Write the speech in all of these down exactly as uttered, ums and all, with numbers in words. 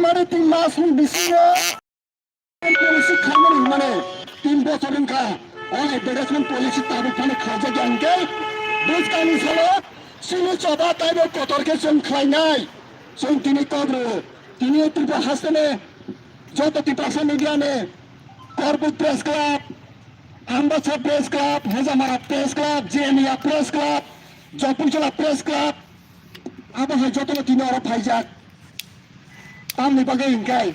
Mane tin mas ni bisingo policy khaimani hwnmani tin bochor wngkha. O advertisement policy tabuk phano khaijak ya hwnkhe bwskangni salo chini choba taibo kotor khe chwng khlainai. Chwng tini kok rw, tini Tripura hasteni joto Tiprasa media ni Korbuk Press Club, Ambassa Press Club, Hojamara Press Club, Jemiya Press Club, Jopuijola Press Club, abo hai jotono tini oro phaijak. Tamni bagwi hwnkhe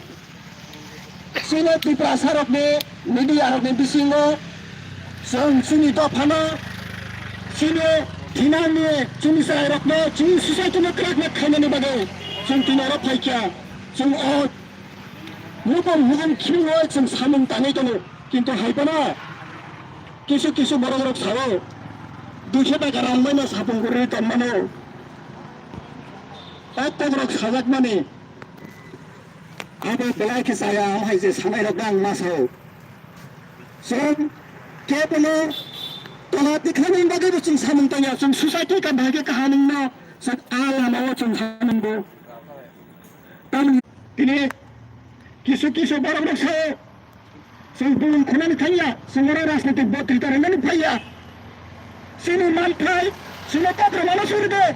chini Tiprasa rokni media rokni bisingo chwng chini dophano chini thinangni chini chwrairokno chini society no crack na khainani bagwi chwng tini oro phaikha. Chwng o Nukung nukung khimwi chwng samung tangwi tongo, kintu hai phano kisu kisu borok rok sao, dui khe bai rang mano sapung kwrwi tongmano. O kok rok sajakmani abo belai khe chaya, hai je sanai rok ang ma sao. Chwng kebono tola tikhani bagwi bo chwng samung tangya, chwng society ka bahai khe kaham wngno chwng a lama o chwng samung bo. Tamni tini kisu kisu borok rok sao, chwng bumung khunani thangya, chwng oro rajnitik botrita rwnani phaiya. Chini manthai, chini kokrwmano suri de.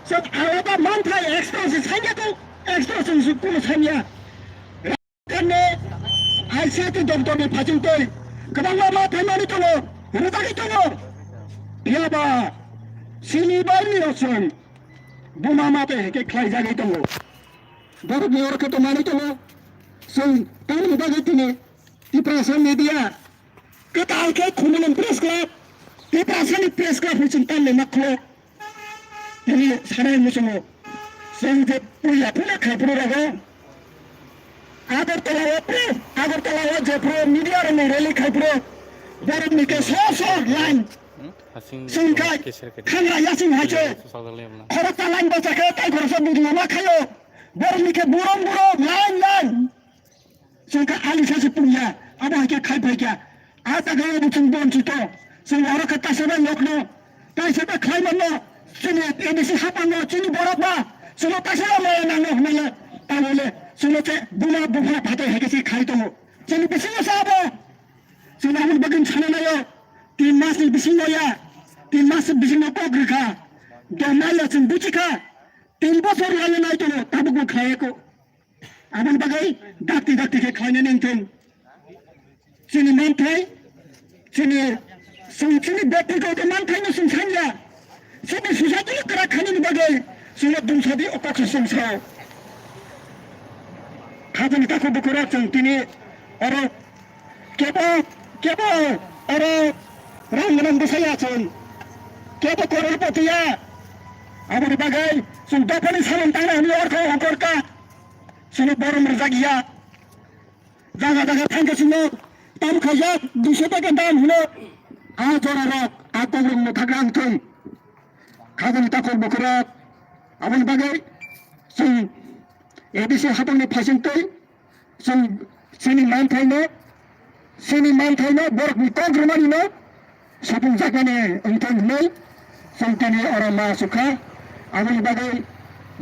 Chwng alada manthai extra se sanya ko, extra chwng su kuno sanya. Kane I C T doptorni phachingtwi kwbangma ma phaimani tongo, rwjagwi tongo. Phiyaba chini bairni rok chwng buma ma tei hai khe khlaijagwi tongo. Borokni oro khe tongmani tongo. Chwng tamni bagwi tini Tiprasa media kwtal khe Khumulwng Press Club, Tiprasani Press Club hwnwi chwng tamni ma khulok. Tini sanai muchungo chwng je puila puila khaipro rogo Agartala o pro, Agartala o je pro media rokni rally khaipro borokni khe so so line chwng khai khangra yachwng hai khe khoroksa line bachakhe tai khoroksa video ma khaio borokni khe burom burom line line. Chwng kha ali sachi pungya, abo hai khe khai phai kha. A jaga o bo chwng bon chito. Chwng oro khe kaisa bai lokno, kaisa bai khlai manno. Chini A D C hapang no, chini borok ba, chwngno kaisa bai maya nangno hwnwi le, abo le, chwngno che buma bupha phatai hai khe se khai tongo. Chini bisingo sa abo. Chwng aboni bagwi sana nayo. Tin mas ni bisingo ya. Tin mas ni bisingo kok rwkha. Dom maya chwng buchi kha. Tin bosor layo nai tongo, tabuk bo khlai ya ko. Aboni bagwi dakti dakti khe khlainani wngthung. Chini manthai, chini, chwng chini byaktigoto manthaino chwng sanya. Chini society-no kwrak khainani bagwi chwngno dumsadi o koksa chwng sao. Khajani takhuk bukhurok chwng tini oro kebo, kebo oro rang gwnang bwsaya chwng. Kebo kororpoti ya. Aboni bagwi chwng dophani samung tangna hwnwi orkho ongkor kha. Chwngno borom rwjak ya. Jaga jaga thangkhe chwngno tam khaijak, duiso taka dam hino. A jorarok, a kokrokno thagra wngthung. Khajani takhuk bukhurok. Aboni bagwi chwng A D C hapangni phaisingtwi chwng chini manthaino, chini manthaino borokni kok rwmanino supung jakmani wngthung hwnwi chwng tini oro ma sukha. Aboni bagwi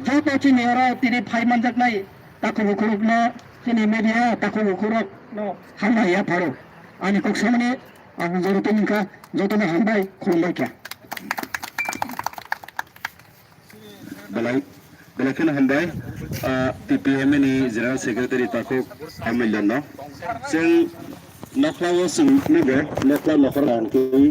joto chini oro tini phai manjaknai takhuk bukhurokno, chini media takhuk bukhurokno hambai yapharo. Ani kok samani ang joro tongmungkha, jotono hambai khulumbai kha. Belai, belai kheno hambai, ah, T P M ni General Secretary takhuk Hamilton no. Chwng nokhla o chwng nugo, nokhla nokhor ang twi